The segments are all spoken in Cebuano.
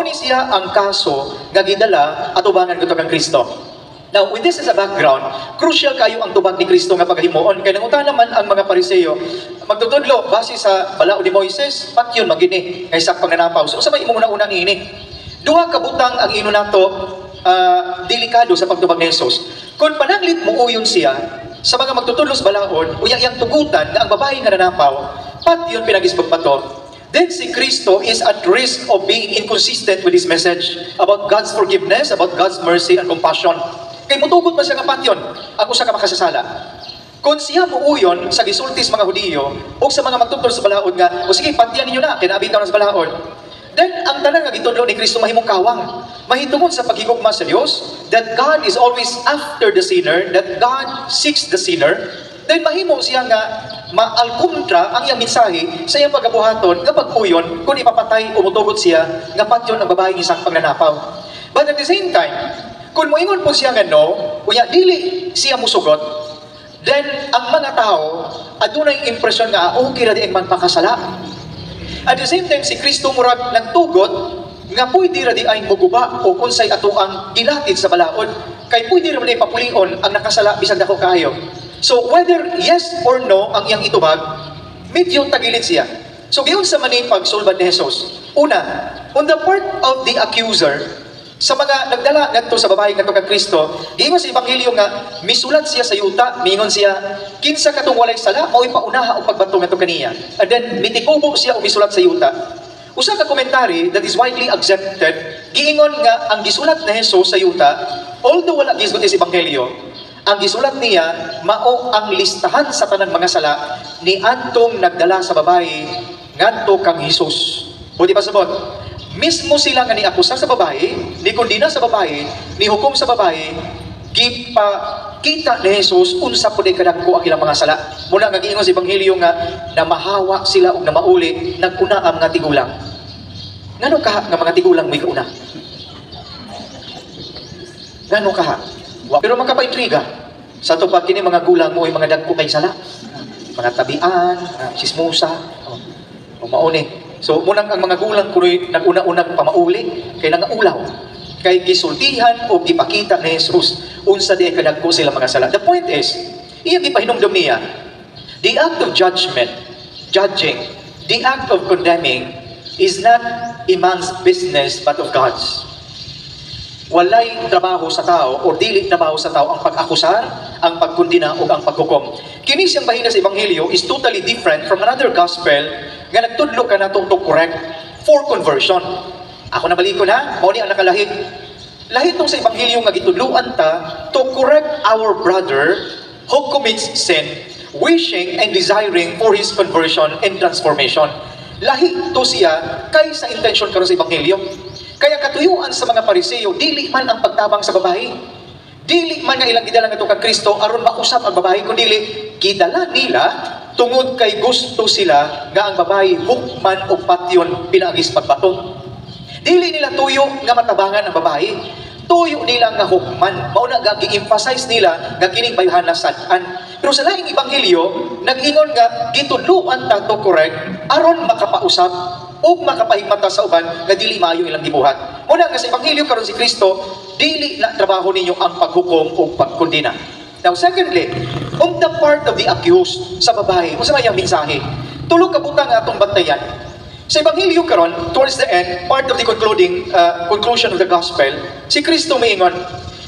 Mao ni siya ang kaso nga gidala atubangan ngadto kang Kristo. Now, with this as a background, crucial kayo ang tubag ni Kristo nga paghimuon. Kay nangutana man ang mga Pariseo, "Magtutudlo, base sa balaod ni Moises, patyon man gini kay sa pangnanapaw. So, unsa may imong una-una niini?" Duha ka butang ang ino nato delikado sa pagtubag ni Jesus. Kung pananglit mo uyon siya sa mga magtutudlo sa balaod, unya iyang tugutan nga ang babae nga nanapaw, patyon pinaagi sa pagbato, then si Kristo is at risk of being inconsistent with his message about God's forgiveness, about God's mercy and compassion. Kay mutugot man siya nga patyon ang usa ka makasasala. Kung siya muuyon sa gisulti sa mga Hudiyo o sa mga magtutudlo sa balaod nga, "O sige, patyan ninyo na, kay naa bitaw na sa balaod," then ang tanan nga gitudlo ni Kristo mahimong kawang. Mahitungod sa paghigugma sa Dios, that God is always after the sinner, that God seeks the sinner, then mahimo siya nga maalkontra ang iyang mensahe sa iyang pagabuhaton nga pag-uyon kung ipapatay o mutugot siya nga patyon ang babaeng isang pagnanapaw. But at the same time, kung moingon po siya nga no, unya dili siya musugot, then ang mga tao adunay impresyon nga ah, okay ra di ang magpakasala. At the same time, si Kristo murag nagtugot nga pwede ra di ay muguba o unsay ato ang gilatid sa balaod. Kay pwede ra man ay papulion ang nakasala bisag dako kaayo. So whether yes or no ang iyang itubag, medyo tagilid siya. So giunsa man ni pagsulbad ni Jesus? Una, on the part of the accuser, sa mga nagdala ngadto sa babae ngadto kang Kristo, giingon sa ebanghelyo nga misulat siya sa yuta, miingon siya, "Kinsa katong walay sala, mao'y paunaha og pagbato ngadto kaniya." And then mitikubo siya og misulat sa yuta. Usa ka commentary that is widely accepted, giingon nga ang gisulat ni Jesus sa yuta, although wala gisguti sa ebanghelyo, ang gisulat niya mao ang listahan sa tanang mga sala ni adtong nagdala sa babae ngadto kang Jesus. Buti pasabot, mismo sila nga niakusa sa babae, ni kondena sa babae, ni hukom sa babae, gipakita ni Jesus unsa pud kadagko ang ilang mga sala. Muna nga giingon sa ebanghelyo nga namahawa sila og namauli, naguna ang mga tigulang. Ngano kaha nga mga tigulang may kauna? Ngano kaha? Pero makapaintriga. Sa ato pa kini mga gulang mo ay mga dagko kay sala. Mga tabian, mga sismusa. Oh, o mauni. So munang ang mga gulang kuno'y nag-una-unang pamauli kay nangaulaw. Kay gisultihan o gipakita ni Jesus unsa di kadagko sila mga sala. The point is, iyang gipahinumdom niya, the act of judgment, judging, the act of condemning is not a man's business but of God's. Walay trabaho sa tao o dili trabaho sa tao ang pag-akusar, ang pagkundina o ang paghukom. Kini siyang bahina sa ebanghelyo is totally different from another gospel nga nagtudlo ka nato to correct for conversion. Ako na balikon ha, mao ni ang nakalahi. Lahi tong sa ebanghelyo nga gitudloan ta to correct our brother who commits sin, wishing and desiring for his conversion and transformation. Lahi to siya kay sa intention karon sa ebanghelyo. Kaya katuyuan sa mga Pariseo, dili man ang pagtabang sa babae. Dili man nga ilang gidala ngadto kang Kristo aron mausap ang babae, kundi gidala nila tungod kay gusto sila nga ang babae hukman o patyon pinaagi sa pagbato. Dili nila tuyo nga matabangan ang babae. Tuyo nila nga hukman. Mao na nga gi-emphasize nila nga kining bayhana sad-an. Pero sa laing ebanghelyo, nag-ingon nga gitudloan ta to correct aron makapausap ug makapahigmata sa uban nga dili maayo ilang gibuhat. Muna nga sa ebanghelyo karon si Kristo, dili na trabaho ninyo ang paghukom ug pagkondena. Now secondly, on the part of the accused, sa babae, unsa may iyang mensahe? Tulo ka butang nga atong bantayan. Sa ebanghelyo karon, towards the end, part of the concluding conclusion of the gospel, si Kristo miingon,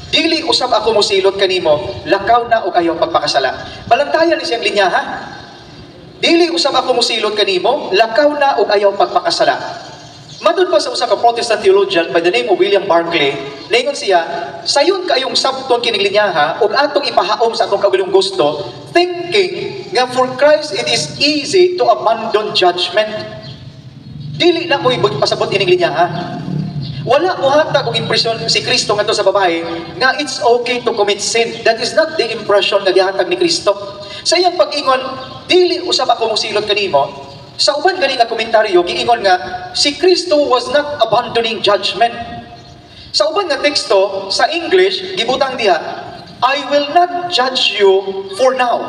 "Dili usab ako mosilot kanimo, lakaw na og ayaw pagpakasala." Balantayan ni siyang linya ha. "Dili usab ako mosilot kanimo, lakaw na og ayaw pagpakasala." Matud pa sa usa ka Protestant theologian by the name of William Barclay, naingon siya, sayon kayong sabton kining linyaha ug atong ipahaom sa atong kaugalingong gusto, thinking nga for Christ it is easy to abandon judgment. Dili na mo pasabot ining linyaha. Wala mo hatag og impresyon si Kristo ngadto sa babae nga it's okay to commit sin. That is not the impression nga gihatag ni Kristo. Sa iyang pag-ingon, "Dili usab ako mosilot kanimo," sa uban gani nga komentaryo giingon nga si Kristo was not abandoning judgment. Sa uban nga teksto sa English gibutang diha, "I will not judge you for now."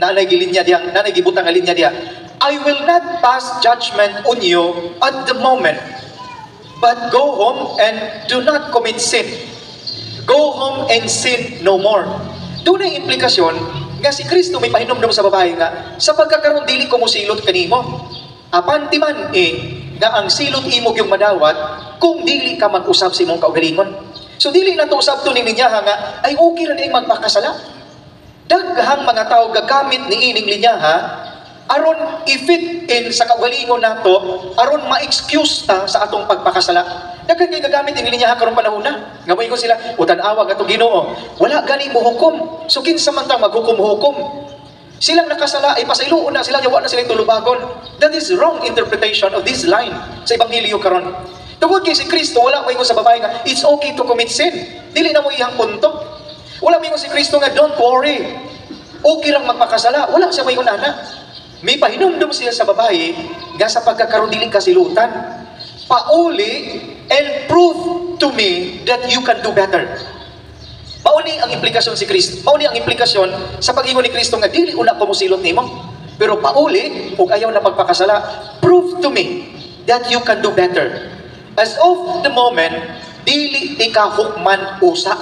Naanay gilinya diha, naanay gibutang nga linya diha. "I will not pass judgment on you at the moment." But go home and do not commit sin. Go home and sin no more. Dunay implikasyon nga si Kristo may pahinumdum sa babae nga sa pagkakaroon dili ko mosilot kanimo. Apan timan-i nga ang silot imo gyung madawat kung dili ka mag-usab sa imong kaugalingon. So dili na to usab to ni linyaha nga ay okay ra diay magpakasala. Daghang mga tao gagamit ni ining linyaha aron i-fit in sa kaugalingon nato, aron ma-excuse ta sa atong pagpakasala. Daghan kay gagamit ini linyaha karong panahon na. Nga moingon sila, "O tan-awa atong Ginoo, wala gani mo hukom. So kinsa man ta maghukom-hukom? Silang nakasala ay pasayloon na sila, yawa na sila tulubagon." That is wrong interpretation of this line sa ebanghelyo karon. Tungod kay si Kristo wala moingon sa babae nga it's okay to commit sin. Dili na mao iyang punto. Wala moingon si Kristo nga don't worry. Okay lang magpakasala. Wala siya moingon ana. May pahinumdum siya sa babae nga sa pagkakaroon dili ka silutan. Pauli and prove to me that you can do better. Mao ni ang implikasyon si Kristo. Mao ni ang implikasyon sa pag-ingon ni Kristo nga dili una ko mosilot nimo. Pero pauli ug ayaw na pagpakasala, prove to me that you can do better. As of the moment, dili tika hukman usa.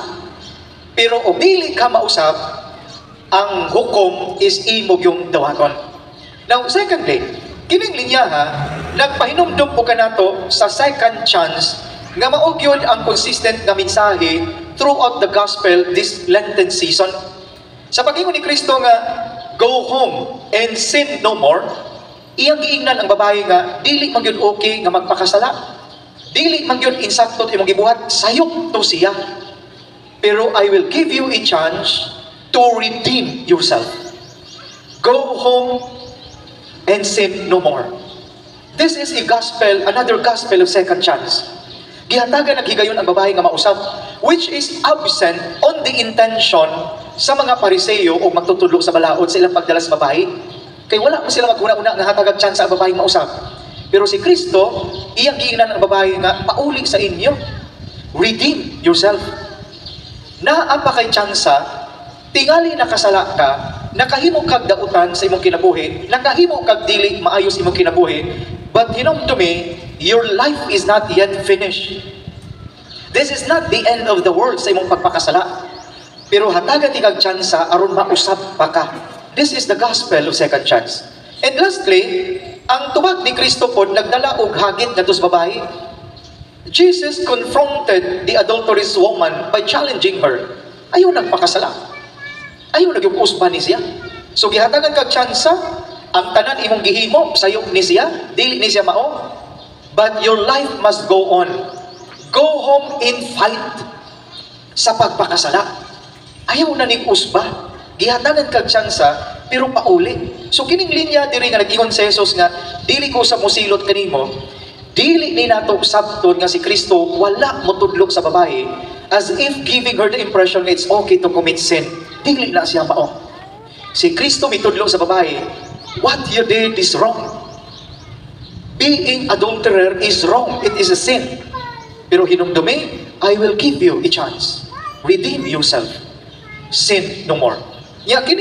Pero og dili ka mausab, ang hukom is imo gyung dawaton. Now, secondly, kining linyaha, nagpahinumdum po kanato sa second chance nga mao gyud ang consistent nga mensahe throughout the gospel this Lenten season. Sa pag-ingon ni Kristo nga go home and sin no more, iyang giingnan ang babae nga dili man gyud okay nga magpakasala. Dili man gyud insakto imong gibuhat, sayop to siya. Pero I will give you a chance to redeem yourself. Go home and sin no more. This is a gospel, another gospel of second chance. Gihatagan og higayon ang babae nga mausab, which is absent on the intention sa mga Pariseo o magtutudlo sa balaod sa ilang pagdala sa babae. Kay wala mo sila maghuna-una nga hatagag chance ang babae mausab. Pero si Kristo, iyang giingnan ang babae nga pauli sa inyo. Redeem yourself. Naa pa kay tsansa, tingali nakasala ka, nakahimo kag dautan sa imong kinabuhi, nakahimo kag dili maayos imong kinabuhi, but hinumdumi, your life is not yet finished. This is not the end of the world sa imong pagpakasala. Pero hatagan ti kag tsansa aron mausab pa ka. This is the gospel of second chance. And lastly, ang tubag ni Kristo pod nagdala og hagit ngadto sa babae. Jesus confronted the adulterous woman by challenging her. Ayaw nagpakasala. Ayaw nagyung usba ni siya. So gihatagan kag tsansa, ang tanan imong gihimo, sayop ni siya, dili ni siya mao. But your life must go on. Go home and fight sa pagpakasala. Ayaw na ning usba. Gihatagan kag tsansa, pero pauli. So kining linya diri nga nag-ingon si Jesus nga dili ko sa mosilot kanimo, dili ni nato sabton nga si Kristo wala motudlo sa babae as if giving her the impression it's okay to commit sin. Dili na siya mao. Si Kristo mitudlo sa babae, what you did is wrong. Being adulterer is wrong. It is a sin. Pero hinumdumi, I will give you a chance. Redeem yourself. Sin no more. Ya, kini